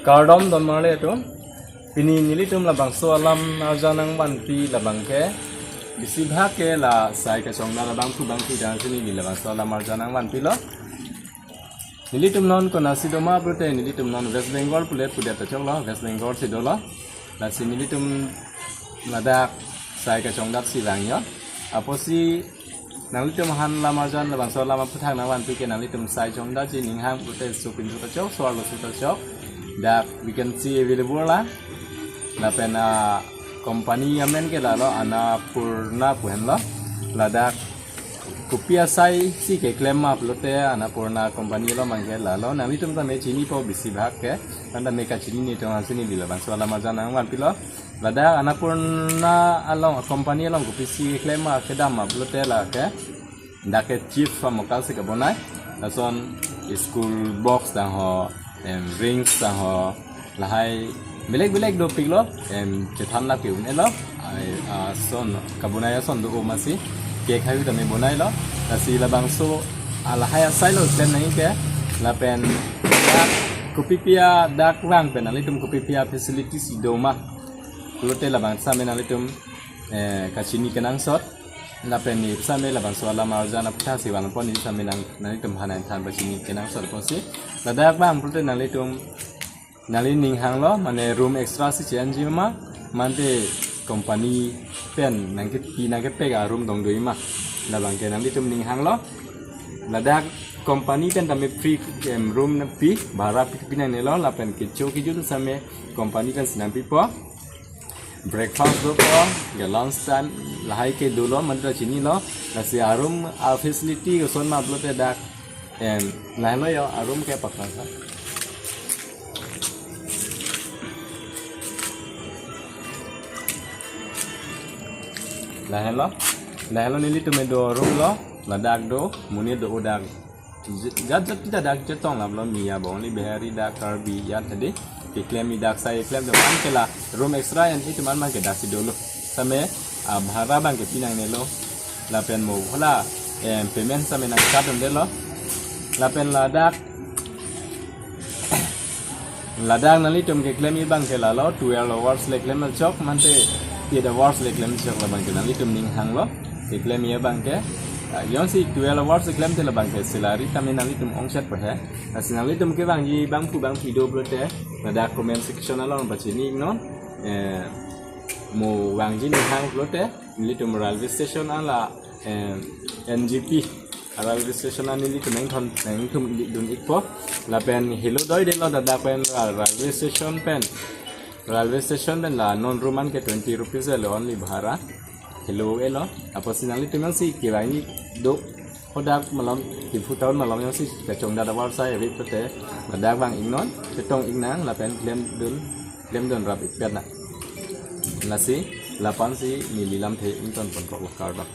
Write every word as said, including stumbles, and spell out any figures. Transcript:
Kardom don marli atum. Pini nelitum labangso alam arjan nangvanpi labang ke, bisi bhag ke la sai kachongdat labang pu bang pidang sini di labangso alam arjan nangvanpilo. Nelitum non konatsi doma pulote nelitum non West Bengal pule pudet ta choklo, West Bengal si dolo. Lasi nelitum ladak sai kachongdat si vanglo. Apotsi nanglitum aphan alam arjan labangso alam aphuthak nangvanpi ke nanglitum sai chongdatji, ning hang pulote sopinso ta chok, so-arlo so ta chok. Dak vacancy available lang. Lapen a company amen ke lalo Annapurna pu henlo. Ladak kopi asai si keklem ma pulote Annapurna company along abang ke lalo. Nanglitum tame chinipo bisi bhag ke. Anta me kachinine atum aphan sini di labangso alam arjan nangvanpilo. Ladak Annapurna along company along kopisi keklem ma kedam ma pulote lake, dak ke chief amokal si kabonai. Lason school box dang ho, em, rings dang ho, lahai belek belek dopiklo, em, chethan lake un-elo. Ai, ason kabonai ason do o masi, cake hai tame bonailo. Lasi labangso a lahai asai lo klem nangji ke, lapen dak kopi pi adak vang pen nanglitum kopi pi afacility si doma pulote labang same nanglitum, eh, kachini kenangsot. Lapen ne same labangso alam arjan aphuthak si vangpon ne same nang, nanglitum aphan nangthan pachini kenangsot apotsi. Ladak vang pulote nanglitum, nangli ning hanglo, mane room extra si che-enji ma, mante company pen nangkepi nangkepek a-room dong doji ma. Labang ke nanglitum ning hanglo. Ladak company pen tame free, em, room nangpi, bhara pi, pi nangnelo, lapen kecho kejun same company pen si nangpipo. Breakfast dopo, ke lunch time, lahai ke dolo, manta chinilo. Lasi a-room a-facility koson ma pulote dak, em, lahelo yo, a-room ke paklang sa. Lahelo, lahelo nelitum do room lo, ladak do, monit do o dak. Jat jat kita dak chetong lablo, Miya bong li, Bihari dak, Karbi jat tadi. Keklem idak sai klem teman ke la room extra yang itu man man ke dak si dolo. Same, ah, bhara abang ke pi nangnelo. Lapen mo hola, em, payment same nangkat un-elo. Lapen ladak, ladak nanglitum keklem abang ke lalo twelve hours le klem chok, mante eight hours le klem chok, labang ke nanglitum ning hanglo. Keklem abang ke, ah, jongsi twelve hours le klem te labang ke salary tame nanglitum ongchet po he. Lasi nanglitum kevangji bangphu bangphi do pulote, ladak comment section along pachini iknon. Eh, mo vangji ning hang pulote, nelitum railway station ala, eh, N G P railway station an nelitum nangthon, nangthum dun ikpo. Lapen helo doidetlo ladak pen ra-, railway station pen. Railway station pen la non room an ke twenty rupees lo only bhara. Helo elo. Apotsi nanglitum jongsi kevangji do hadak malom, Diphu town malom jongsi kachongdat avarsai ave pulote, ladak vang iknon, chetong iknang, lapen klemdun, klemdun rap ikpet nang. Lasi, lapu-an si neli lamthe ingtonpon kok lo, kardom.